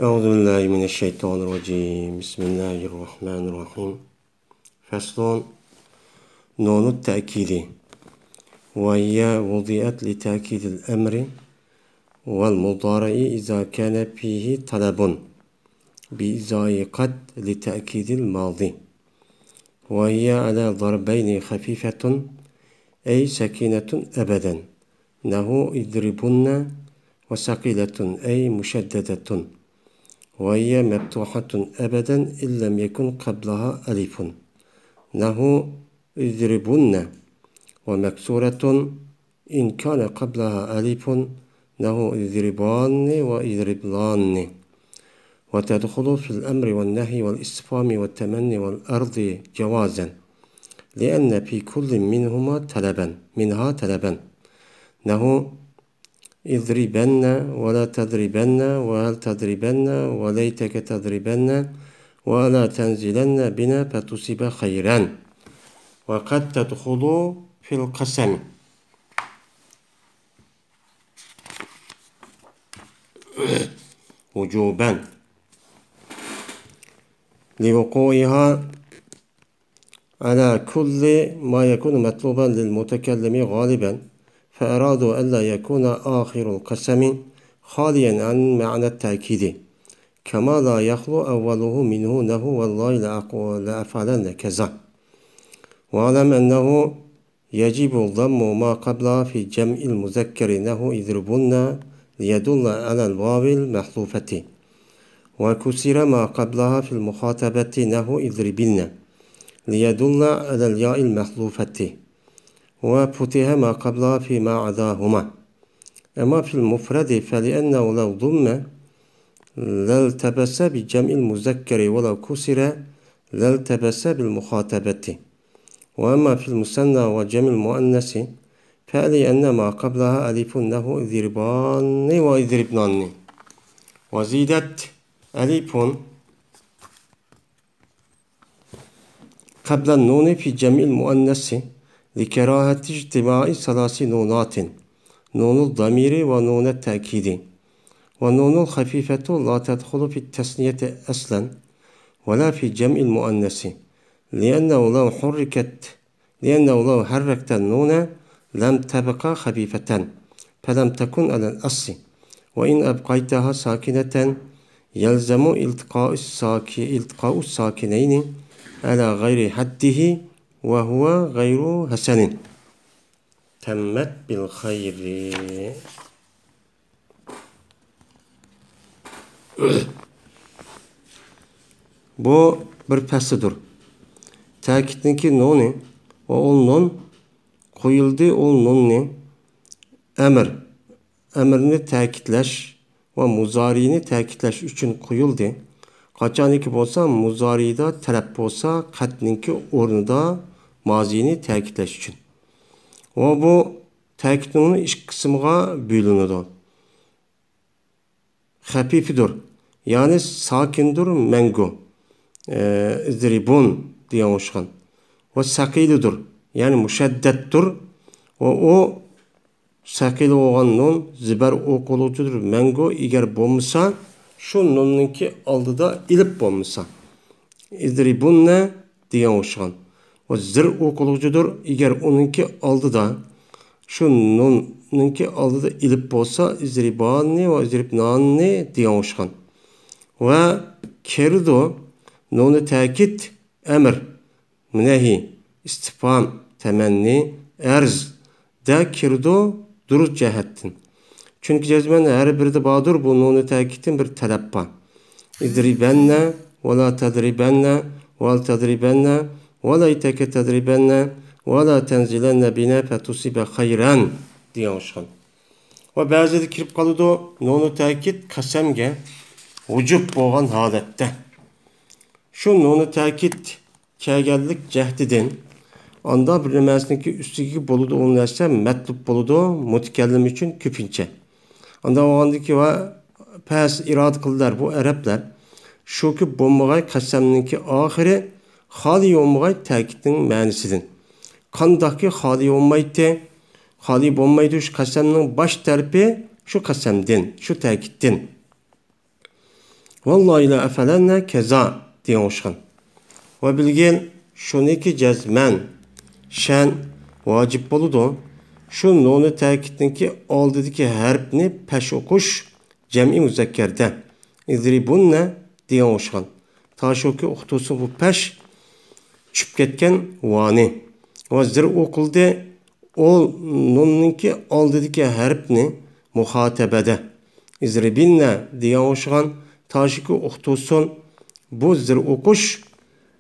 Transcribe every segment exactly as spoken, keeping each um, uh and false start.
أعوذ بالله من الشيطان الرجيم. بسم الله الرحمن الرحيم. فصل. نون التأكيد. وهي وضعت لتأكيد الأمر والمضارع إذا كان فيه طلب، بإزاء قد لتأكيد الماضي. وهي على ضربين خفيفة، أي سكينة أبدا، نحو اضربن، وثقيلة، أي مشددة، وهي مفتوحة أبدا إن لم يكن قبلها ألف، نحو اضربن، ومكسورة إن كان قبلها ألف، نحو اضربان واضربلان. وتدخل في الأمر والنهي والاستفهام والتمني والعرض جوازا، لأن في كل منهما طلبا، منها طلبا، نحو اضربن ولا تضربن وهل تضربن وليتك تضربن ولا تنزلن بنا فتصب خيرا. وقد تدخل في القسم وجوبا لوقوعها على كل ما يكون مطلوبا للمتكلم غالبا، فأرادوا ألا يكون آخر القسم خاليا عن معنى التأكيد، كما لا يخلو أوله منه، نحو والله لأق-، لأفعلن كذا. واعلم أنه يجب ضم ما قبلها في جمع المذكر، نحو اضربن، ليدل على الواو المحذوفة، وكسر ما قبلها في المخاطبة، نحو اضربن، ليدل على الياء المحذوفة، وفتح ما قبلها فيما عداهما. أما في المفرد فلأنه لو ضم لالتبس بجمع المذكر، ولو كسر لالتبس بالمخاطبة. وأما في المثنى وجمع المؤنث فاعلم أن ما قبلها ألف، نحو اضربان واضربنان. وزيدت ألف قبل النون في جمع المؤنث لكراهة اجتماع ثلاث نونات، نون الضمير ونون التأكيد. والنون الخفيفة لا تدخل في التثنية أصلا ولا في جمع المؤنث، لأنه لو حركت، لأنه لو حركت النون لم تبق خفيفة، فلم تكن على الأصل، وإن أبقيتها ساكنة يلزم التقاء الساك-، التقاء الساكنين على غير حده، وهو غير حسن. تمت بالخير. بۇ بىر پەسلىدۇر. تەكىتنىڭكى نۇنى ۋە ئۇ نۇن قويۇلدى، ئۇ نۇننى ئەمر، ئەمرنى تەكىتلەش ۋە مۇزارىنى تەكىتلەش ئۈچۈن قويۇلدى. قاچانكى بولسا مۇزارىدا تەلەپ بولسا قەدنىڭكى ئورنىدا مازىنى تەكىتلەش ئۈچۈن. ۋە بۇ تەكىتنىڭ ئىككى قىسمىغا بۆلۈنىدۇ. خەپىفىدۇر، يەنى ساكىندۇر، مەڭگۈ. ئى، ئىزرىبۇن دېگەن ئوخشىغان. ۋە سەقىلىدۇر، يەنى مۇشەددەتتۇر. ۋە ئۇ سەقىلى بولغان نۇن زىبەر ئوقۇلغۇچىدۇر، مەڭگۈ. ئەگەر بولمىسا، شۇ نۇننىڭكى ئالدىدا ئېلىپ بولمىسا. ئىزرىبۇننە دېگەن ئوخشىغان. ۋە زىر ئوقۇلغۇچىدۇر، ئەگەر ئۇنىڭكى ئالدىدا، شۇ نۇننىڭكى ئالدىدا ئېلىپ بولسا، ئىزرىباننى ۋە ئىزرىبناننى دېگەن ئوخشىغان. ۋە كىرىدۇ، نۇنى تەكىت، ئەمر، نەھى، ئىستىفھام، تەمەننى، ئەرز، دە كىرىدۇ دۇرۇس جەھەتتىن. چۈنكى جەزمەن ھەر بىرىدە باردۇر بۇ نۇنى تەكىتتىن بىر تەلەپ بار. ئىزرىبەننە، ۋەلا تەزرىبەننە، ۋەل تەزرىبەننە، ۋەلەيتەكە تەزرىبەننە، ۋەلا تەنزىلەننە بىنە فەتۇسىبە خەيرەن دېگەن ئوخشىغان. ۋە بەزىدە كىرىپ قالىدۇ نۇنى تەكىت قەسەمگە ۋۇجۇب بولغان ھالەتتە. شۇ نۇنى تەكىت كەلگەنلىك جەھىتىدىن، ئاندا بىر نېمەسىنىڭكى ئۈستىگە بولىدۇ، ئۇ نەرسە مەتلۇب بولىدۇ، مۇتەكەللىم ئۈچۈن كۆپىنچە. ئاندا بولغاندىكى ۋە پەس ئىرادە قىلدىلار بۇ ئەرەبلەر. شۇكى بولمىغاي قەسەمنىڭكى ئاخىرى خالىي بولمىغاي تەكىتنىڭ مەنىسىدىن. قانداقكى خالىي بولمايتتى؟ خالىي بولمايدۇ شۇ قەسەمنىڭ باش تەرىپى شۇ قەسەمدىن، شۇ تەكىتتىن. ۋاللاھى لە ئەفئەلەننە كەزا دېگەن ئوخشىغان. ۋە بىلگىن شۇنىكى جەزمەن شەن ۋاجىپ بولىدۇ. شۇ نۇنى تەكىتنىڭكى ئالدىدىكى ھەرپنى پەش ئوقۇش جەمئىي مۇزەككەردە ئىزرىبۇننە دېگەن ئوخشىغان. تاشۇكى ئۇقتۇسى بۇ پەش چۈشۈپ كەتكەن ۋانى ۋە زىر ئوقۇلدى. ئۇ نۇننىڭكى ئالدىدىكى ھەرپنى مۇخاتەبەدە ئىزرىبىننە دېگەن ئوخشىغان تاشىكى ئۇقتۇسۇن بۇ زىر ئوقۇش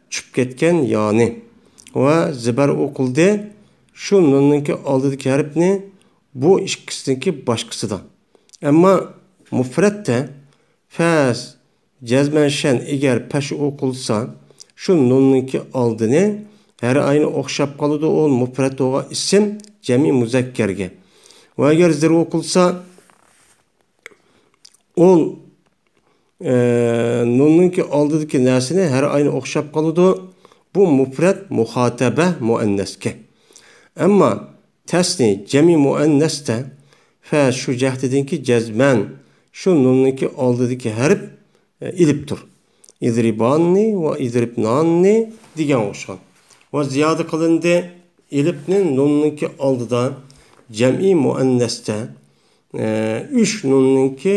چۈشۈپ كەتكەن يانى ۋە زىبەر ئوقۇلدى. شۇ نۇننىڭكى ئالدىدىكى ھەرپنى بۇ ئىككىسىنىڭكى باشقىسىدا. ئەمما مۇفرەتتە فەس جەزمەن شەن ئەگەر پەش ئوقۇلسا، شۇ نۇننىڭكى ئالدىنى ھەر ئاينى ئوخشاپ قالىدۇ، ئۇ مۇپرەت بولغان ئىسىم جەمئىي مۇزەككەرگە. ۋە ئەگەر زىر ئوقۇلسا، ئۇ، ئە، نۇننىڭكى ئالدىدىكى نەرسىنى ھەر ئاينى ئوخشاپ قالىدۇ. بۇ مۇپرەت مۇخاتەبە مۇئەننەسكە. ئەمما تەسنى جەمئىي مۇئەننەستە فە شۇ جەھەتتىنكى جەزمەن شۇ نۇننىڭكى ئالدىدىكى ھەرپ ئېلىپتۇر. ئىزرىباننى ۋە ئىزرىبناننى دېگەن ئوخشىغان. ۋە زىيادە قىلىندى. ئېلىپنى نۇننىڭكى ئالدىدا جەمئىي مۇئەننەستە، ئە، ئۈچ نۇننىڭكى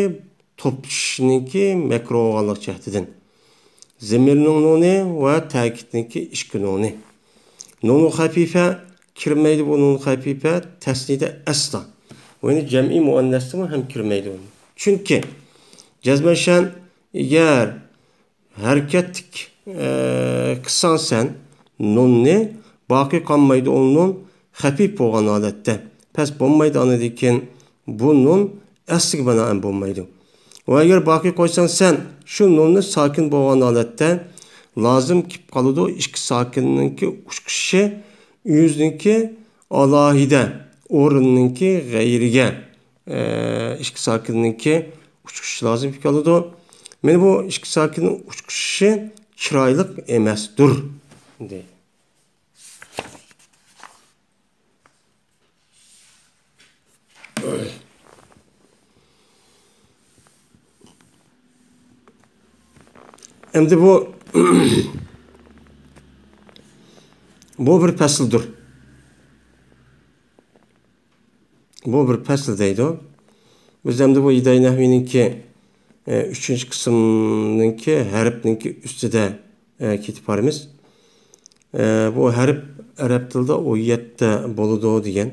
توپلىشىشنىڭكى مەكرۇھ بولغانلىق جەھىتىدىن. زېمىرنىڭ نۇنى ۋە تەكىتنىڭكى ئىككى نۇنى. نۇنۇ خەپىفە كىرمەيدۇ، بۇ نۇنۇ خەپىفە تەسنىيدە ئەسلا. يەنى جەمئىي مۇئەننەستىمۇ ھەم كىرمەيدۇ. چۈنكى جەزمەن شەن ئەگەر ھەرىكەتلىك، ئە، قىلساڭ سەن نۇننى، باقىي قالمايدۇ ئۇ نۇن خەپىپ بولغان ھالەتتە. پەس بولمايدۇ ئاندىن كېيىن بۇ نۇن ئەسلىگە بىنائەن بولمايدۇ. ۋە ئەگەر باقىي قويساڭ سەن شۇ نۇننى ساكىن بولغان ھالەتتە لازىم كېلىپ قالىدۇ. ئىككى ساكىننىڭكى ئۇچقۇشۇشى ئۆزىنىڭكى ئالاھىدە ئورنىنىڭكى غەيرىگە، ئە، ئىككى ساكىننىڭكى ئۇچقۇشۇشى لازىم كېلىدۇ. مانا بۇ ئىككى ساكىننىڭ ئۇچقۇشۇشى چىرايلىق ئەمەستۇر، دەيدۇ. ئەمدى بۇ، بۇ بىر پەسىلدۇر. بۇ بىر پەسىل دەيدۇ. بىز ئەمدى بۇ ھىدايە نەھۋىنىڭكى، ئە، ئۈچىنچى قىسىمنىڭكى ھەرپنىڭكى ئۈستىدە، ئە، كېتىپ بارىمىز. ئە، بۇ ھەرپ ئەرەب تىلىدا ئون يەتتە بولىدۇ دېگەن.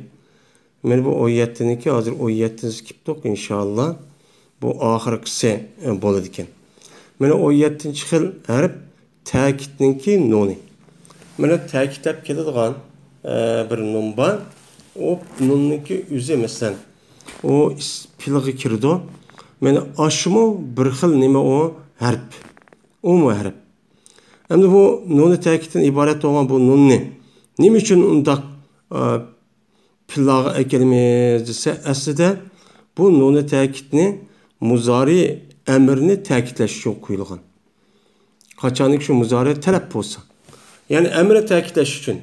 مانا بۇ ئون يەتتىنىڭكى ھازىر ئون يەتتىنچىسى كېپتۇق، ئىنشائاللا. بۇ ئاخىرقىسى، ئە، بولىدىكەن. مانا ئون يەتتىنچى خىل ھەرپ تەكىتنىڭكى نۇنى. مانا تەكىتلەپ كېلىدىغان، ئە، بىر نۇن بار. ئۇ نۇننىڭكى ئۆزى، مەسىلەن، ئۇ ئىس-، پېئىلغا كىرىدۇ. مانا ئاشۇمۇ بىر خىل نېمە ئۇ؟ ھەرپ. ئۇمۇ ھەرپ. ئەمدى بۇ نۇنى تەكىتتىن ئىبارەت بولغان بۇ نۇننى نېمە ئۈچۈن ئۇنداق، ئە، پېئىللارغا ئەكېلىمىز دېسە، ئەسلىدە بۇ نۇنى تەكىتنى مۇزارى ئەمرىنى تەكىتلەش ئۈچۈن قويۇلغان. قاچانكى شۇ مۇزارى تەلەپ بولسا. يەنى ئەمرىنى تەكىتلەش ئۈچۈن.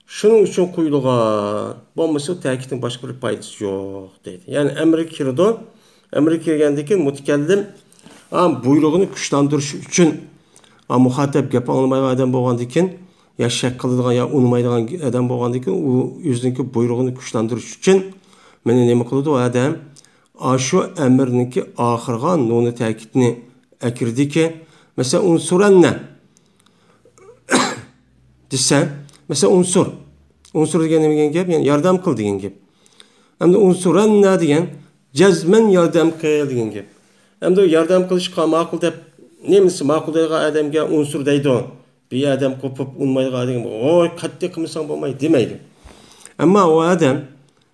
شۇنىڭ ئۈچۈن قويۇلغان. بولمىسا تەكىتنىڭ باشقا بىر پايدىسى يوق، دەيدۇ. يەنى ئەمرى كىرىدۇ. ئەمرى كىرگەندىن كېيىن مۇتەكەللىم، ئا، بۇيرۇقىنى كۈچلەندۈرۈش ئۈچۈن، ئا، مۇخاتەپ گەپ ئاڭلىمايدىغان ئادەم بولغاندىن كېيىن، يا شەك قىلىدىغان، يا ئۇنىمايدىغان ئادەم بولغاندىن كېيىن، ئۇ ئۆزىنىڭكى بۇيرۇغىنى كۈچلەندۈرۈش ئۈچۈن مانا نېمە قىلىدۇ ئۇ ئادەم؟ ئاشۇ ئەمىرنىڭكى ئاخىرىغا نۇنى تەكىتنى ئەكىردىكى، مەسىلەن، ئۇنسۇرەننە دېسە، مەسىلەن، ئۇنسۇر. ئۇنسۇر دېگەن نېمە دېگەن گەپ؟ يەنى ياردەم قىل دېگەن گەپ. ئەمدى ئۇنسۇرەننە دېگەن جەزمەن ياردەم قىل دېگەن گەپ. ئەمدى ياردەم قىلىشقا ماقۇل دەپ، نېمىسى ماقۇل دەيدىغان ئادەمگە ئۇنسۇر دەيدۇ. بىر ئادەم قوپۇپ ئۇنمايدىغان ئادەمگە، ۋوي، قەتئىي قىلمىساڭ بولمايدۇ دېمەيدۇ. ئەمما ئۇ ئادەم،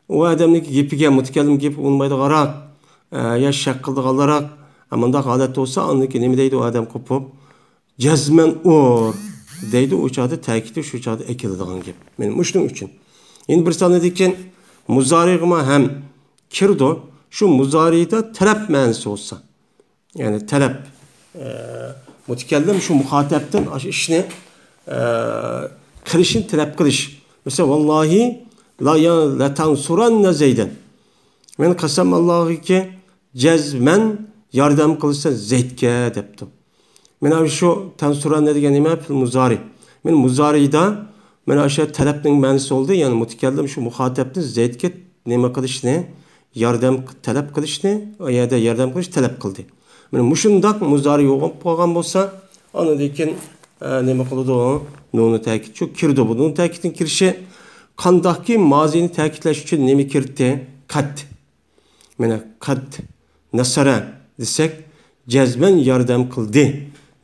ئۇ ئادەمنىڭكى گېپىگە، مۇتەكەللىم گېپىگە ئۇنمايدىغانراق، ئە، يا شەك قىلىدىغانراق، ئە، مۇنداق ھالەتتە بولسا، ئاندىن كېيىن نېمە دەيدۇ ئۇ ئادەم قوپۇپ؟ جەزمەن ئۇر دەيدۇ، ئۇ چاغدا تەكىتى شۇ چاغدا ئەكېلىدىغان گەپ. مانا مۇشۇنىڭ ئۈچۈن. يەنە بىر سانىدىن كېيىن مۇزارىغىمۇ ھەم كىرىدۇ. شۇ مۇزارىدا تەلەپ مەنىسى بولسا. يەنى تەلەپ، ئە، مۇتەكەللىم شۇ مۇخاتەپتىن ئاشۇ ئىشنى، ئە، قىلىشنى تەلەپ قىلىش. مەسىلەن، ۋاللاھى لا يا-، لەتەنسۇرەننە زەيدەن. مەن قەسەم ئاللاغىكى، جەزمەن ياردەم قىلىسەن زەيدكە دەپتۇ. مانا شۇ تەنسۇرەننە دېگەن نېمە؟ پېئىل مۇزارى. مانا مۇزارىدا مانا ئاشۇ تەلەپنىڭ مەنىسى بولدى، يەنى مۇتەكەللىم شۇ مۇخاتەبنى زەيدكە نېمە قىلىشنى، ياردەم تەلەپ قىلىشنى، ئۇ يەردە ياردەم قىلىش تەلەپ قىلدى. مانا مۇشۇنداق مۇزارى يوغان قالغان بولسا، ئاندىن كېيىن، ئە، نېمە قىلىدۇ؟ نۇنى تەكىت شۇ كىرىدۇ. بۇ نۇنى تەكىتنىڭ كىرىشى قانداقكى مازىنى تەكىتلەش ئۈچۈن نېمە كىرىتتى؟ قەد. مانا قەد نەسەرە دېسەك، جەزمەن ياردەم قىلدى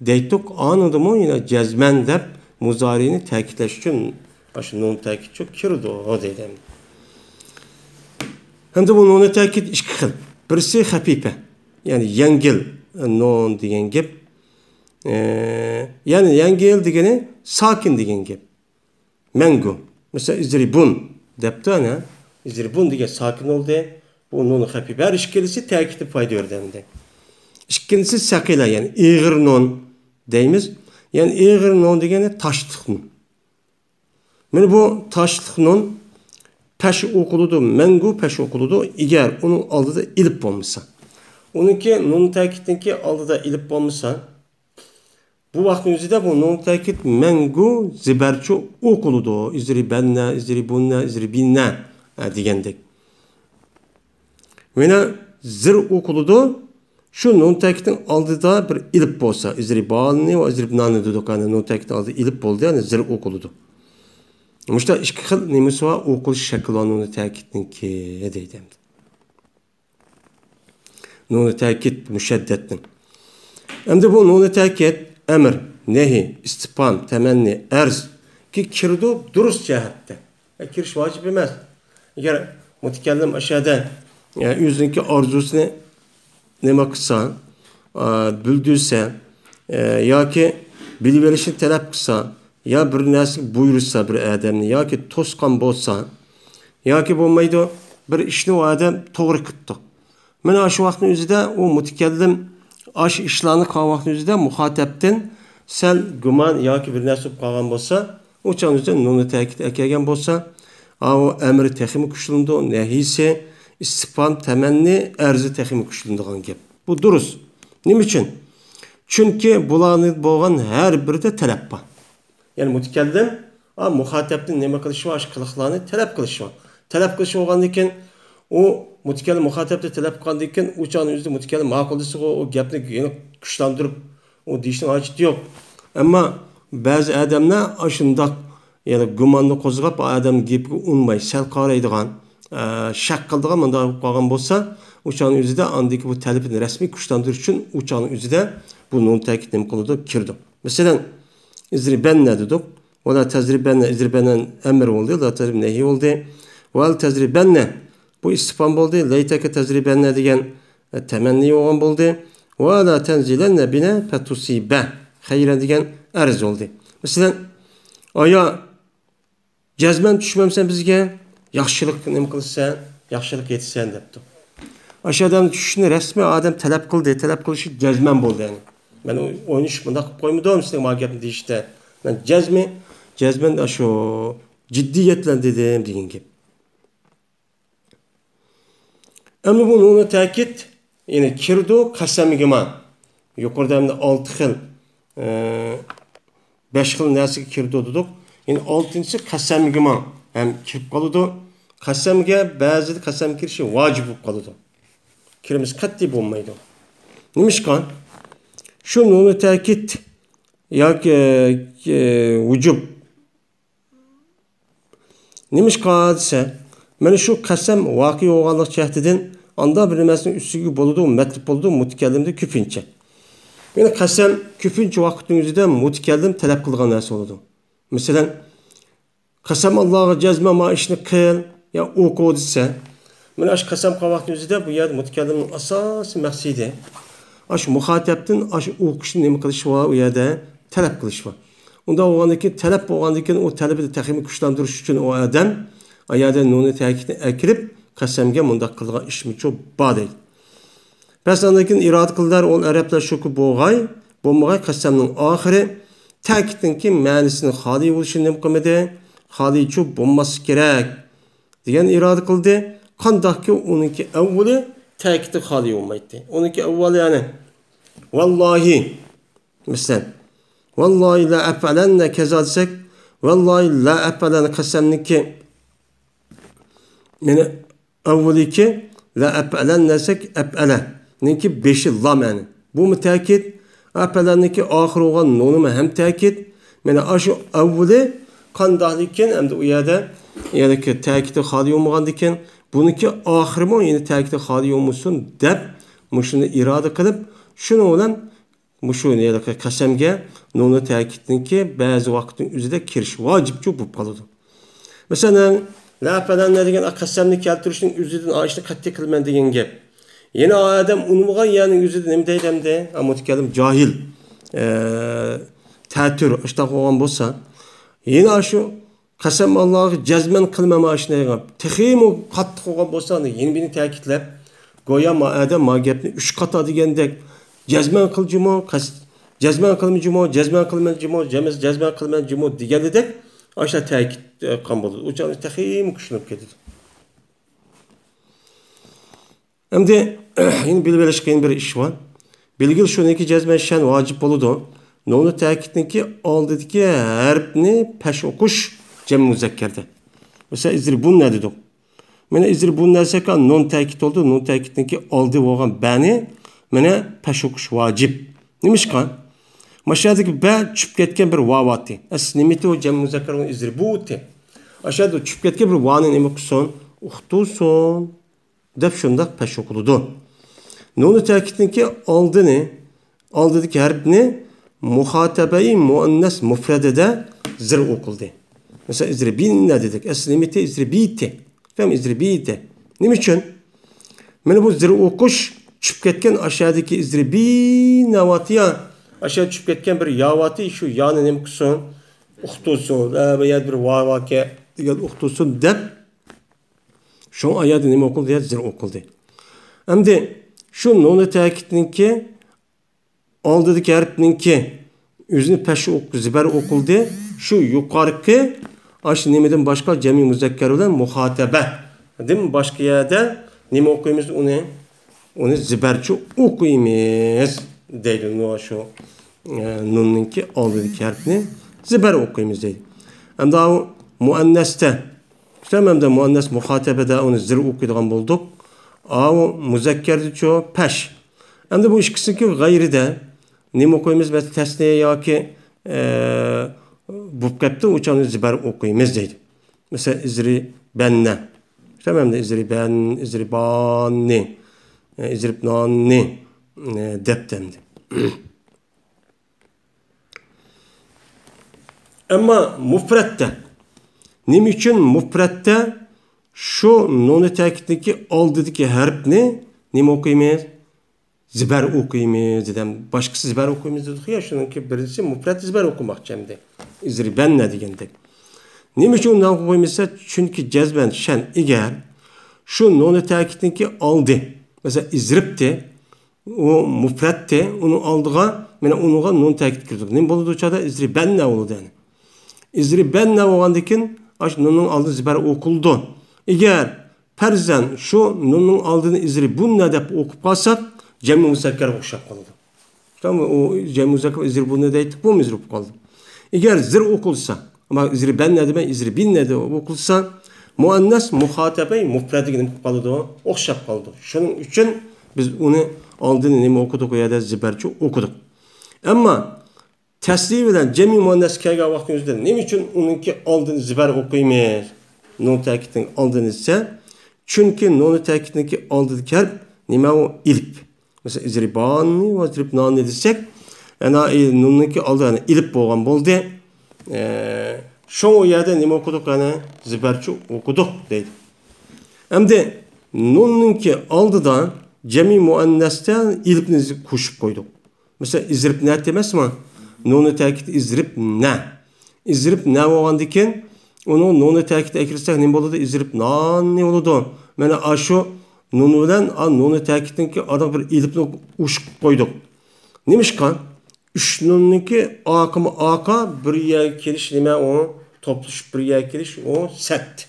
دەيتتۇق. ئانىدىمۇ يەنە جەزمەن دەپ مۇزارىنى تەكىتلەش ئۈچۈن ئاشۇ نۇن تەكىت شۇ كىرىدۇ دەيدۇ. ھەمدە بۇ نۇنى تەكىت ئىككى خىل. بىرسى خەپىپە، يەنى يەڭگىل نۇن دېگەن گەپ. ئە، يەنى يەڭگىل دېگىنى ساكىن دېگەن گەپ. مەڭگۈ. مەسىلەن، ئىزرىبۇن دەپتۇ ئەنە. ئىزرىبۇن دېگەن ساكىن بولدى. بۇ نۇن خەپىپە. ھەر ئىككىلىسى تەكىتتە پايدا بېرىدۇ ئەمدى. ئىككىنچىسى سەقىلە، يەنى ئېغىر نۇن دەيمىز. يەنى ئېغىر نۇن دېگەنى تاشلىق نۇن. مانا بۇ تاشلىق نۇن پەش ئوقۇلىدۇ، مەڭگۈ پەش ئوقۇلىدۇ، ئەگەر ئۇنىڭ ئالدىدا ئېلىپ بولمىسا. ئۇنىڭكى نۇن تەكىتنىڭكى ئالدىدا ئېلىپ بولمىسا، بۇ ۋاقىتنىڭ ئۆزىدە بۇ نۇن تەكىت مەڭگۈ زىبەرچۇ ئوقۇلىدۇ. ئىزرىبەننە، ئىزرىبۇننە، ئىزرىبىننە، ئە، دېگەندەك. مانا زىر ئوقۇلىدۇ. شۇ نۇن تەكىتنىڭ ئالدىدا بىر ئېلىپ بولسا، ئىزرىباننى ۋە ئىزرىبناننى دېدۇق، يەنى نۇن تەكىتنىڭ ئالدىدا ئېلىپ بولدى، يەنى زىر ئوقۇلىدۇ. مۇشۇنداق ئىككى خىل نېمىسى بار، ئوقۇلۇش شەكلى بار نۇنى تەكىتنىڭكى دەيدۇ ئەمدى. نۇنى تەكىت مۇشەددەتنىڭ. ئەمدى بۇ نۇنى تەكىت ئەمر، نەھى، ئىستىپھام، تەمەننى، ئەرزگە كىرىدۇ دۇرۇس جەھەتتە. ئە، كىرىش ۋاجىپ ئەمەس. ئەگەر مۇتەكەللىم ئەشەدە، ئە، ئۆزىنىڭكى ئارزۇسىنى نېمە قىلسا، ئە، بىلدۈرسە، ئە، ياكى بىلىۋېلىشنى تەلەپ قىلسا، يا بىر نەرسىگە بۇيرۇسا بىر ئادەمنى، ياكى توسقان بولسا، ياكى بولمايدۇ، بىر ئىشنى ئۇ ئادەم توغرا قىپتۇ. مانا ئاشۇ ۋاقىتنىڭ ئۆزىدە ئۇ مۇتەكەللىم ئاشۇ ئىشلارنى قىلغان ۋاقىتنىڭ ئۆزىدە مۇخاتەبتىن سەل گۇمان ياكى بىر نەرسە بولۇپ قالغان بولسا، ئۇ چاغنىڭ ئۆزىدە نۇنى تەكىت ئەكەلگەن بولسا، ئاۋۇ ئەمرى تېخىمۇ كۈچلىنىدۇ، نەھىيسى، ئىستىپھام، تەمەننى، ئەرزى تېخىمۇ كۈچلىنىدىغان گەپ. بۇ دۇرۇس. نېمە ئۈچۈن؟ چۈنكى بۇلارنى بولغان ھەر بىرىدە تەلەپ بار. يەنى مۇتەكەللىم، ئا، مۇخاتەبتىن نېمە قىلىشى بار؟ ئاشۇ قىلىقلارنى تەلەپ قىلىشى بار. تەلەپ قىلىشى بولغاندىن كېيىن، ئۇ مۇتەكەللىم مۇخاتەبتىن تەلەپ قىلغاندىن كېيىن، ئۇ چاغنىڭ ئۆزىدە مۇتەكەللىم ماقۇل دېسىغۇ، ئۇ گەپنى يەنە كۈچلەندۈرۈپ، ئۇ دېيىشنىڭ ھاجىتى يوق. ئەمما بەزى ئادەملەر ئاشۇنداق، يەنى گۇماننى قوزغاپ، ئۇ ئادەمنىڭ گېپىگە ئۇنماي، سەل قارايدىغان، ئە، شەك قىلىدىغان، مۇنداق بولۇپ قالغان بولسا، ئۇ چاغنىڭ ئۆزىدە ئاندىكى بۇ تەلىپىنى رەسمىي كۈچلەندۈرۈش ئۈچۈن ئۇ چاغنىڭ ئۆزىدە بۇ نۇن تەكىت نېمە قىلىدۇ؟ كىرىدۇ. مەسىلەن، ئىزرىبەننە دېدۇق. ۋە لا تەزرىبەننە، ئىزرىبەننە ئەمر بولدى، لا تەزرىب نەھىي بولدى. ۋە لا تەزرىبەننە، بۇ ئىستىپھام بولدى. لەيتەكە تەزرىبەننە دېگەن، ئە، تەمەننى بولغان بولدى. ۋە لا تەنزىلەننە بىنە فەتۇسىبە خەيرەن دېگەن ئەرز بولدى. مەسىلەن، ئايا جەزمەن چۈشمەمسەن بىزگە، ياخشىلىق نېمە قىلىسەن، ياخشىلىق يېتىسەن دەپتۇ. ئاشۇ ئادەم چۈشۈشنى رەسمىي ئادەم تەلەپ قىلدى، تەلەپ قىلىشى جەزمەن بولدى. يەنى مەن ئوينىشىپ مۇنداق قىلىپ قويمىدىم سىلەرگە ما گەپنى دېيىشتە. مەن جەزمى، جەزمەن ئاشۇ جىددىيەت بىلەن دېدىم دېگەن گەپ. ئەمدى بۇ نۇنى تەكىت، يەنى كىرىدۇ قەسەمگىمۇ. يۇقىرىدا ئەمدى ئالتە خىل، ئە، بەش خىل نەرسىگە كىرىدۇ دېدۇق. يەنى ئالتىنچىسى قەسەمگىمۇ ھەم كىرىپ قالىدۇ. قەسەمگە بەزىدە قەسەم كىرىشى ۋاجىپ بولۇپ قالىدۇ. كىرمىسە قەتئىي بولمايدۇ. نېمىشقا؟ شۇ نۇنى تەكىت ياكى، ئە، ۋۇجۇب نېمىشقا دېسە، مانا شۇ قەسەم ۋەقە بولغانلىق جەھىتىدىن ئاندا بىر نېمىسىنىڭ ئۈستىگە بولىدۇ، مەتلۇب بولىدۇ، مۇتەكەللىمدە كۆپىنچە. يەنى قەسەم كۆپىنچە ۋاقىتنىڭ ئۆزىدە مۇتەكەللىم تەلەپ قىلىدىغان نەرسە بولىدۇ. مەسىلەن، قەسەم ئاللاغا جەزمەن ما ئىشنى قىل يا ئوقۇ دېسە، مانا ئاشۇ قەسەم قىلغان ۋاقىتنىڭ ئۆزىدە بۇ يەردە مۇتەكەللىمنىڭ ئاساسىي مەقسىتى ئاشۇ مۇخاتەبتىن ئاشۇ ئوقۇشنى نېمە قىلىش بار، ئۇ يەردە تەلەپ قىلىش بار. ئۇنداق بولغاندىن كېيىن، تەلەپ بولغاندىن كېيىن، ئۇ تەلىپىنى تېخىمۇ كۈچلەندۈرۈش ئۈچۈن ئۇ ئادەم ئۇ يەردە نۇنى تەكىتنى ئەكىرىپ، قەسەمگە مۇنداق قىلىدىغان ئىشمۇچۇ بار دەيدۇ. بەس ئاندىن كېيىن ئىرادە قىلدىلەر، ئۇ ئەرەبلەر شۇكى بولغاي، بولمىغاي قەسەمنىڭ ئاخىرى تەكىتنىڭكى مەنىسىنى خالىي بولۇشىنى نېمە قىلمىدى؟ خالىيچۇ بولماسلىقى كېرەك دېگەن ئىرادە قىلدى. قانداقكى ئۇنىڭكى ئەۋۋىلى تەكىتتىن خالىي بولمايتتى. ئۇنىڭكى ئەۋۋال يەنى، ۋاللاھى، مەسىلەن، ۋاللاھى لا ئەپئەلەننە كەزا دېسەك، ۋاللاھى لا ئەپئەلەننە قەسەمنىڭكى، يەنى ئەۋۋىلىكى لا ئەپئەلەن دېسەك، ئەپئەلەنىڭكى بېشى لام يەنى. بۇمۇ تەكىت. ئەپئەلەننىڭكى ئاخىرى بولغان نۇنىمۇ ھەم تەكىت. مانا ئاشۇ ئەۋۋىلى قانداقلىكىن، ئەمدى ئۇ يەردە يەنى تەكىتى خالىي بولمىغاندىكىن، بۇنىڭكى ئاخىرىمۇ يەنى تەكىتى خالىي بولمىسۇن دەپ، مۇشۇنى ئىرادە قىلىپ، شۇنىڭ بىلەن مۇشۇ ھېلىقى قەسەمگە نۇنۇ تەكىتنىڭكى بەزى ۋاقىتنىڭ ئۆزىدە كىرىش ۋاجىپچۇ بولۇپ قالىدۇ. مەسىلەن، لا ئەپئەلەننە دېگەن قەسەمنى كەلتۈرۈشنىڭ ئۆزىدىن ئاشۇنى قەتئىي قىلىمەن دېگەن گەپ. يەنە ئادەم ئۇنىمىغان يەرنىڭ ئۆزىدە نېمە دەيدۇ ئەمدى؟ ئا، مۇتەكەللىم جاھىل، ئە، تەتۈر، ئاشۇنداق بولغان بولسا، يەنە شۇ قەسەم ئاللاغا جەزمەن قىلىمەن مانا شۇنى دەپ، تېخىمۇ قاتتىق بولغان بولسا، يەنە بىرنى تەكىتلەپ، گويا ما ئادەم ما گەپنى ئۈچ قاتا دېگەندەك، جەزمەن قىل جۇمۇ، قەس-، جەزمەن قىلىمەن جۇمۇ، جەزمەن قىلىمەن جۇمۇ، جەمەس-، جەزمەن قىلىمەن جۇمۇ دېگەندەك، ئاشۇ تەكىت، ئە، قىلغان بولىدۇ. ئۇ چاغدا تېخىمۇ كۈچلىنىپ كېتىدۇ. ئەمدى يەنە بىلىپ ئېلىش قىيىن بىر ئىش بار. بىلگىلى شۇنىڭكى جەزمەن شەن ۋاجىپ بولىدۇ. نۇنۇ تەكىتنىڭكى ئالدىدىكى ھەرپنى پەش ئوقۇش جەم مۇزەككەردە. مەسىلەن، ئىزرىبۇننە دېدۇق. مانا ئىزرىبۇننە دېسەك، نۇن تەكىت بولدى. نۇن تەكىتنىڭكى ئالدى بولغان بەنى مانا پەش ئوقۇش ۋاجىپ. نېمىشقا؟ ماشۇ يەردىكى بە چۈشۈپ كەتكەن بىر ۋاۋاتى. ئەسلى نېمىتى ئۇ جەم مۇزەككەر ئۇنى ئىزرىبۇتى. ئاشۇ يەردە چۈشۈپ كەتكەن بىر ۋانى نېمە قىلسۇن؟ ئۇقتۇرسۇن. دەپ شۇنداق پەش ئوقۇلىدۇ. نۇنۇ تەكىتنىڭكى ئالدىنى، ئالدىدىكى ھەرپنى مۇخاتەبەي مۇئەننەس مۇفرەدىدە زىر ئوقۇلدى. مەسىلەن، ئىزرىبىننە دېدۇق. ئەسلى نېمىتى؟ ئىزرىبىتى. تامام، ئىزرىبىتى. نېمە ئۈچۈن؟ مانا بۇ زىر ئوقۇش چۈشۈپ كەتكەن ئاشۇ يەردىكى ئىزرىبىننە ۋاتى يا، ئاشۇ يەردە چۈشۈپ كەتكەن بىر يا ۋاتى، شۇ يانى نېمە قىلسۇن؟ ئۇقتۇرسۇن. ھە، بۇ يەردە بىر ۋا ۋاكە دېگەن ئۇقتۇرسۇن دەپ شۇڭا ئايەتتە نېمە ئوقۇلدى؟ زىر ئوقۇلدى. ئەمدى شۇ نۇنى تەكىتنىڭكى ئالدىدىكى ھەرپنىڭكى ئۆزىنى پەش ئوق-، زىبەر ئوقۇلدى. شۇ يۇقارقى ئاشۇ نېمىدىن باشقا جەمئىي مۇزەككەر بىلەن مۇخاتەبەدىن باشقا يەردە نېمە ئوقۇيمىز ئۇنى؟ ئۇنى زىبەرچە ئوقۇيمىز دەيدۇ. نۇ-، شۇ، ئە، نۇننىڭكى ئالدىدىكى ھەرپنى زىبەر ئوقۇيمىز دەيدۇ. ئەمدى ئاۋۇ مۇئەننەستە، شۇ ئەمدى مۇئەننەس مۇخاتەبەدە ئۇنى زىر ئوقۇيدىغان بولدۇق. ئاۋۇ مۇزەككەردىچۇ پەش. ئەمدى بۇ ئىككىسىنىڭكى غەيرىدە نېمە ئوقۇيمىز؟ مەسىلەن، تەسنىيە ياكى، ئە، بوپ كەپتۇ، ئۇ چاغدا زىبەر ئوقۇيمىز دەيدۇ. مەسىلەن، ئىزرىبەننە. تامام، ئىزرىبەن، ئىزرىباننى، ئىزرىبناننى، دەپتۇ ئەمدى. ئەمما مۇپرەتتە. نېمە ئۈچۈن مۇپرەتتە شۇ نۇنى تەكىتنىڭكى ئالدىدىكى ھەرپنى نېمە ئوقۇيمىز؟ زىبەر ئوقۇيمىز دېدىم. باشقىسى زىبەر ئوقۇيمىز دېدۇق يا، شۇنىڭكى بىرسى مۇپرەت زىبەر ئوقۇماقچى ئەمدى. ئىزرىبەننە دېگەندەك. نېمە ئۈچۈن ئۇنداق ئوقۇيمىز دېسە، چۈنكى جەزمەن شەن ئىگەر شۇ نۇنى تەكىتنىڭكى ئالدى، مەسىلەن، ئىزرىبتى، ئۇ مۇپرەتتى، ئۇنىڭ ئالدىغا، مانا ئۇنىڭغا نۇن تەكىت كىرىدۇ. نېمە بولىدۇ ئۇ چاغدا؟ ئىزرىبەننە بولىدۇ يەنى. ئىزرىبەننە بولغاندىكىن، ئاشۇ نۇننىڭ ئالدىدا زىبەر ئوقۇلىدۇ. ئىگەر پەرزەن شۇ نۇننىڭ ئالدىنى ئىزرىبۇننە دەپ ئوقۇپ قالساق، جەمئىي مۇزەككەرگە ئوخشاپ قالىدۇ. تامام، ئۇ جەمئىي مۇزەككەر ئىزرىبۇننە دەيتتۇق، بۇمۇ ئىزرىب قالدى. ئەگەر زىر ئوقۇلسا، ئەمما ئىزرىبەننە دېمەي، ئىزرىبىننە دەپ ئوقۇلسا، مۇئەننەس مۇخاتەبەي مۇپرەتىگە نېمە قىلىپ قالىدۇ؟ ئوخشاپ قالىدۇ. شۇنىڭ ئۈچۈن بىز ئۇنى ئالدىنى نېمە ئوقۇدۇق؟ ئۇ يەردە زىبەرچە ئوقۇدۇق. ئەمما تەسنىيە بىلەن جەمئىي مۇئەننەس كەلگەن ۋاقتىمىزدا نېمە ئۈچۈن ئۇنىڭكى ئالدىنى زىبەر ئوقۇيمىز؟ نۇن تەكىتنىڭ ئالدىنى دېسە، چۈنكى نۇنى تەكىتنىڭكى ئالدىدىكى ھەرپ نېمە ئۇ؟ ئېلىپ. مەسىلەن، ئىزرىباننى ۋە ئىزرىبناننى دېسەك، ئەنە، ئى، نۇننىڭكى ئالدى، ئەنە، ئېلىپ بولغان بولدى. ئە، شۇڭا ئۇ يەردە نېمە ئوقۇدۇق؟ ئەنە، زىبەرچە ئوقۇدۇق دەيدۇ. ئەمدى نۇننىڭكى ئالدىدا جەمئىي مۇئەننەستە ئېلىپنى قوشۇپ قويدۇق. مەسىلەن، ئىزرىبنەت ئەمەسمۇ؟ نۇنى تەكىت ئىزرىبنە. ئىزرىبنە بولغاندىكىن، ئۇنىڭ نۇنى تەكىتىگە كىرسەك نېمە بولىدۇ؟ ئىزرىبناننى بولىدۇ. مانا ئاشۇ نۇن بىلەن، ئا، نۇنى تەكىتنىڭكى ئارىغا بىر ئېلىپنى قوشۇپ قويدۇق. نېمىشقا؟ ئۈچ نۇننىڭكى ئاقىمۇ ئاقا بىر يەرگە كېلىش نېمە ئۇ؟ توپلىشىپ بىر يەرگە كېلىش ئۇ سەت.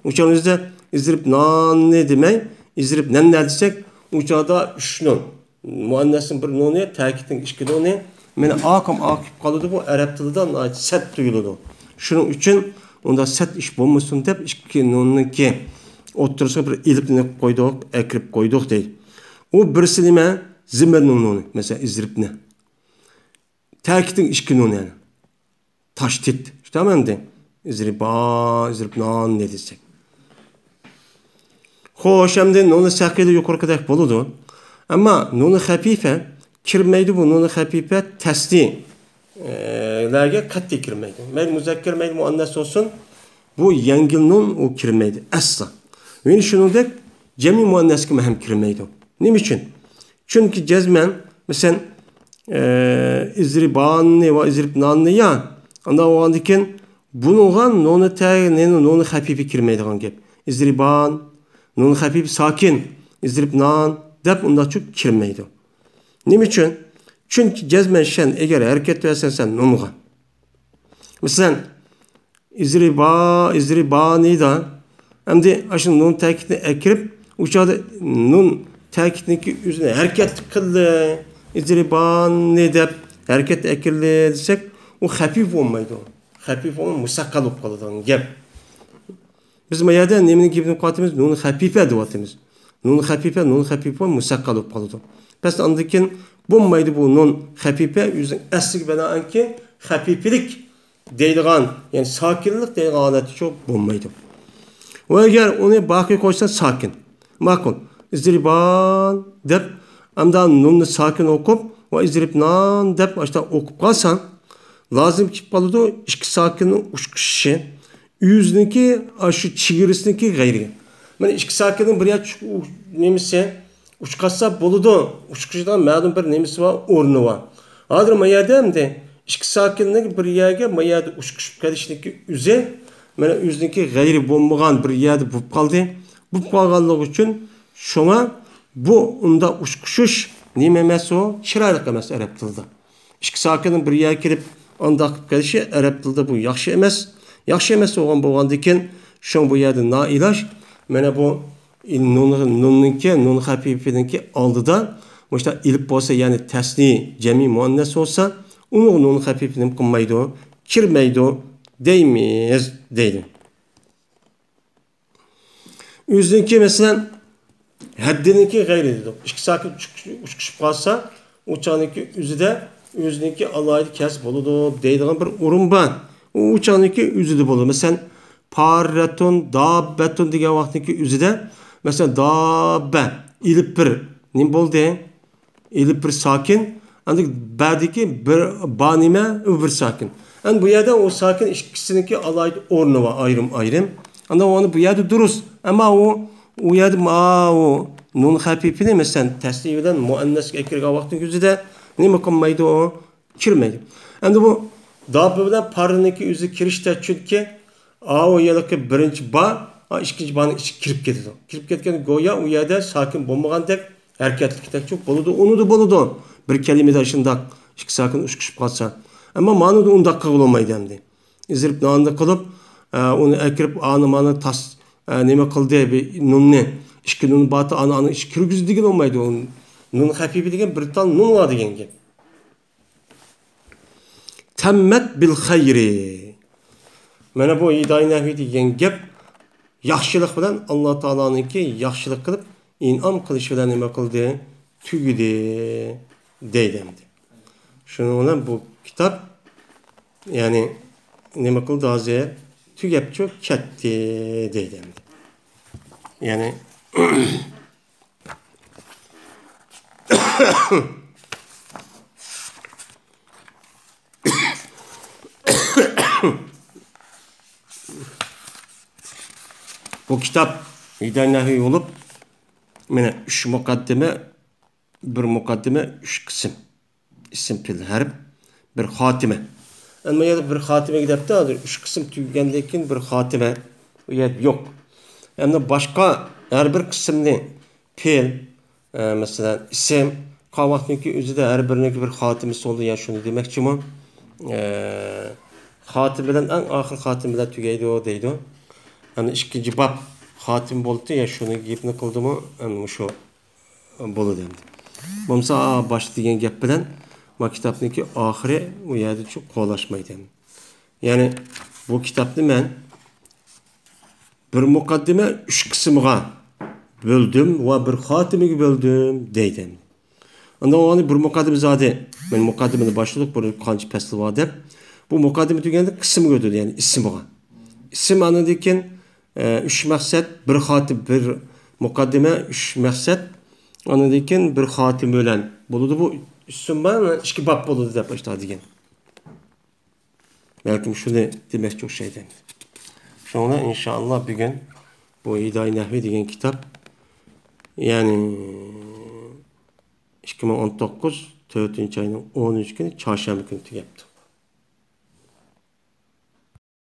ئۇ چاغدا ئىزرىبناننى دېمەي، ئىزرىب نەننە دېسەك، ئۇ چاغدا ئۈچ نۇن. مۇئەننەسنىڭ بىر نۇنى، تەكىتنىڭ ئىككى نۇنى. مانا ئاكام ئاكىپ قالىدۇ، بۇ ئەرەب تىلىدا ناھايىتى سەت تۇيۇلىدۇ. شۇنىڭ ئۈچۈن ئۇنداق سەت ئىش بولمىسۇن دەپ، ئىككى نۇننىڭكى ئوتتۇرىسىغا بىر ئېلىپنى قويدۇق، ئەكىرىپ قويدۇق دەيدۇ. ئۇ بىرسى نېمە؟ زېمىرنىڭ نۇنى، مەسىلەن، ئىزرىبنى. تەكىتنىڭ ئىككى نۇنى، يەنى. تاشدىد. شۇنداقمۇ ئەمدى؟ ئىزرىبا، ئىزرىبنان دېسەك. خوش، ئەمدى نۇنى سەقىلى يۇقىرىقىدەك بولىدۇ. ئەمما نۇنى خەپىپە كىرمەيدۇ، بۇ نۇنى خەپىپە تەسنى، ئە، لەرگە قەتئىي كىرمەيدۇ. مەيلى مۇزەككەر، مەيلى مۇئەننەس بولسۇن، بۇ يەڭگىل نۇن ئۇ كىرمەيدۇ ئەسلا. يەنە شۇنىڭدەك جەمئىي مۇئەننەسكىمۇ ھەم كىرمەيدۇ. نېمە ئۈچۈن؟ چۈنكى جەزمەن، مەسىلەن، ئە، ئىزرىباننى ۋە ئىزرىبناننى يا، ئانداق بولغاندىكىن بۇنىڭغا نۇنى تە-، نېنى، نۇنى خەپىپە كىرمەيدىغان گەپ. ئىزرىبان، نۇنى خەپىپە ساكىن، ئىزرىبنان دەپ ئۇنداقچۇ كىرمەيدۇ. نېمە ئۈچۈن؟ چۈنكى جەزمەن شەن، ئەگەر ھەرىكەت بەرسەن سەن نۇنغا. مەسىلەن، ئىزرىبا، ئىزرىبانىدا. ئەمدى ئاشۇ نۇن تەكىتنى ئەكىرىپ، ئۇ چاغدا نۇن تەكىتنىڭكى ئۆزىنى ھەرىكەتلىك قىلدى. ئىزرىبانى دەپ ھەرىكەت ئەكىرىلدى دېسەك، ئۇ خەپىپ بولمايدۇ. خەپىپ بولماي، مۇسەققەل بولۇپ قالىدىغان گەپ. بىز ما يەردە نېمىنى گېپىنى قىلىۋاتىمىز؟ نۇن خەپىپە دەۋاتىمىز. نۇن خەپىپە، نۇن خەپىپە مۇسەققەل بولۇپ قالىدۇ. بەس ئاندىن كېيىن بولمايدۇ بۇ نۇن خەپىپە، ئۆزىنىڭ ئەسلىگە بىنائەنكى خەپىپىلىك دەيدىغان، يەنى ساكىنلىق دەيدىغان ھالەتتىچۇ بولمايدۇ. ۋە ئەگەر ئۇنى باقىي قويسا ساكىن. ماقۇل. ئىزرىبان دەپ، ئەمدى نۇننى ساكىن ئوقۇپ، ۋە ئىزرىبنان دەپ ئاشۇنداق ئوقۇپ قالساڭ، لازىم كېلىپ قالىدۇ، ئىككى ساكىننىڭ ئۇچقۇشۇشى. ئۆزىنىڭكى، ئاشۇ چېگرىسىنىڭكى غەيرىگە. مانا ئىككى ساكىننىڭ بىر يەر چۈش-، نېمىسى، ئۇچقاشسا بولىدۇ. ئۇچقۇشىدىغان مەلۇم بىر نېمىسى بار، ئورنى بار. ھازىر ما يەردە ئەمدى ئىككى ساكىننىڭ بىر يەرگە ما يەردە ئۇچقۇشۇپ قېلىشنىڭكى ئۆزى، مانا ئۆزىنىڭكى غەيرى بولمىغان بىر يەردە بولۇپ قالدى. بولۇپ قالغانلىقى ئۈچۈن شۇڭا بۇ ئۇنداق ئۇچقۇشۇش نېمە ئەمەس ئۇ؟ چىرايلىق ئەمەس ئەرەب تىلىدا. ئىككى ساكىننىڭ بىر يەرگە كېلىپ ئانداق قىلىپ كېلىشى ئەرەب تىلىدا بۇ ياخشى ئەمەس. ياخشى ئەمەس بولغان بولغاندىكىن، شۇڭا بۇ يەردە نائىلاج. مانا بۇ نۇن، نۇننىڭكى، نۇن خەپىپىنىڭكى ئالدىدا مۇشۇنداق ئېلىپ بولسا، يەنى تەسنى جەمئىي مۇئەننەس بولسا، ئۇنىڭغا نۇن خەپىپە نېمە قىلمايدۇ؟ كىرمەيدۇ دەيمىز، دەيدۇ. ئۆزىنىڭكى، مەسىلەن، ھەددىنىڭكى غەيرى دېدۇق. ئىككى ساكىن ئۇچ-، ئۇچقۇشۇپ قالسا، ئۇ چاغنىڭكى ئۆزىدە ئۆزىنىڭكى ئالاھىدە كەسىپ بولىدۇ دەيدىغان بىر ئورۇن بار. ئۇ، ئۇ چاغنىڭكى ئۆزىدە بولىدۇ. مەسىلەن، پاررەتۇن، داببەتۇن دېگەن ۋاقىتنىڭكى ئۆزىدە، مەسىلەن، داببە، ئېلىپ بىر، نېمە بولدى؟ ئېلىپ بىر ساكىن، ئەمدى بەدىكى بىر با نېمە؟ ئۇ بىر ساكىن. ئەمدى بۇ يەردە ئۇ ساكىن ئىككىسىنىڭكى ئالاھىدە ئورنى بار، ئايرىم-ئايرىم. ئەمدى ئۇنى بۇ يەردە دۇرۇس. ئەمما ئۇ، ئۇ يەردە ماۋۇ نۇن خەپىپىنى، مەسىلەن، تەسنىيە بىلەن مۇئەننەسكە ئەكىرگەن ۋاقىتنىڭ ئۆزىدە نېمە قىلمايدۇ ئۇ؟ كىرمەيدۇ. ئەمدى بۇ داببە بىلەن پاررىنىڭكى ئۆزى كىرىشتە، چۈنكى ئاۋۇ ھېلىقى بىرىنچى با، ئا، ئىككىنچى بانىڭ ئىچىگە كىرىپ كېتىدۇ. كىرىپ كەتكەندە گويا ئۇ يەردە ساكىن بولمىغاندەك ھەرىكەتلىك كېتەكچۇ بولىدۇ، ئۇنىدا بولىدۇ. بىر كەلىمىدە شۇنداق ئىككى ساكىن ئۇچقۇشۇپ قالسا. ئەمما مانىدا ئۇنداق قىلغىلى بولمايدۇ ئەمدى. ئىزرىبناننى قىلىپ، ئە، ئۇنى ئەكىرىپ، ئانى مانى تاس، ئە، نېمە قىلدى، بىر نۇننى، ئىككى نۇن بارتى، ئانى، ئانى ئىچىگە كىرگۈزدى دېگىلى بولمايدۇ. نۇن خەپىپە دېگەن بىر تال نۇن بار دېگەن گەپ. تەممەت بىل خەيرى. مانا بۇ ھىدايە نەھۋى دېگەن گەپ ياخشىلىق بىلەن، ئاللا تائالانىڭكى ياخشىلىق قىلىپ ئىنئام قىلىشى بىلەن نېمە قىلدى؟ تۈگىدى دەيدۇ ئەمدى. شۇنىڭ بىلەن بۇ كىتاب، يەنى نېمە قىلدى ھازىر؟ تۈگەپچۇ كەتتى دەيدۇ ئەمدى. يەنى بۇ كىتاب ھىدايە نەھۋى بولۇپ، مانا ئۈچ مۇقەددىمە، بىر مۇقەددىمە، ئۈچ قىسىم. ئىسىم، پېئىل، ھەرپ، بىر خاتىمە. ئەمما يەنە بىر خاتىمىگە دەپتۇ، ھازىر ئۈچ قىسىم تۈگىگەندىن كېيىن بىر خاتىمە، ئۇ يەردە يوق. ئەمدى باشقا ھەر بىر قىسىمنى، پېئىل، ئە، مەسىلەن، ئىسىم، قالغان ۋاقىتنىڭكى ئۆزىدە ھەر بىرىنىڭكى بىر خاتىمىسى بولىدۇ، يا شۇنى دېمەكچىمۇ؟ ئە، خاتىمە بىلەن، ئەڭ ئاخىر خاتىمە بىلەن تۈگەيدۇ دەيدۇ. يەنى ئىككىنچى باب خاتىمە بولدى، يا شۇنى گېپىنى قىلدىمۇ، ئەمدى مۇشۇ بولىدۇ ئەمدى. بولمىسا، باشتا دېگەن گەپ بىلەن ما كىتابنىڭكى ئاخىرى ئۇ يەردە چۈ-، قولاشمايدۇ ئەمدى. يەنى بۇ كىتابنى مەن بىر مۇقەددىمە ئۈچ قىسىمغا بۆلدۈم ۋە بىر خاتىمىگە بۆلدۈم دەيدۇ ئەمدى. ئاندىن ئۇنى بىر مۇقەددىمە زادى، مەن مۇقەددىمىنى باشلىدۇق، بۇنىڭ قانچە پەسلى بار دەپ. بۇ مۇقەددىمە دېگەندە قىسىمغا ئۆتىدۇ، يەنى ئىسىمغا. ئىسىم ئاندىن كېيىن، ئە، ئۈچ مەقسەت، بىر خاتىم، بىر مۇقەددىمە، ئۈچ مەقسەت، ئاندىن كېيىن بىر خاتىم بىلەن بولىدۇ. بۇ ئىسىم بار، ئىككى باب بولىدۇ دەپ باشلاپ دېگەن. بەلكىم شۇنى دېمەكچى ئوخشايدۇ. شۇڭا ئىنشائاللا بۈگۈن بۇ ھىدايە نەھۋى دېگەن كىتاب، يەنى ئىككى مىڭ ئون توققۇز تۆتىنچى ئاينىڭ ئونىنچى كۈنى چارشەنبە كۈنى تۈگەپتۇ.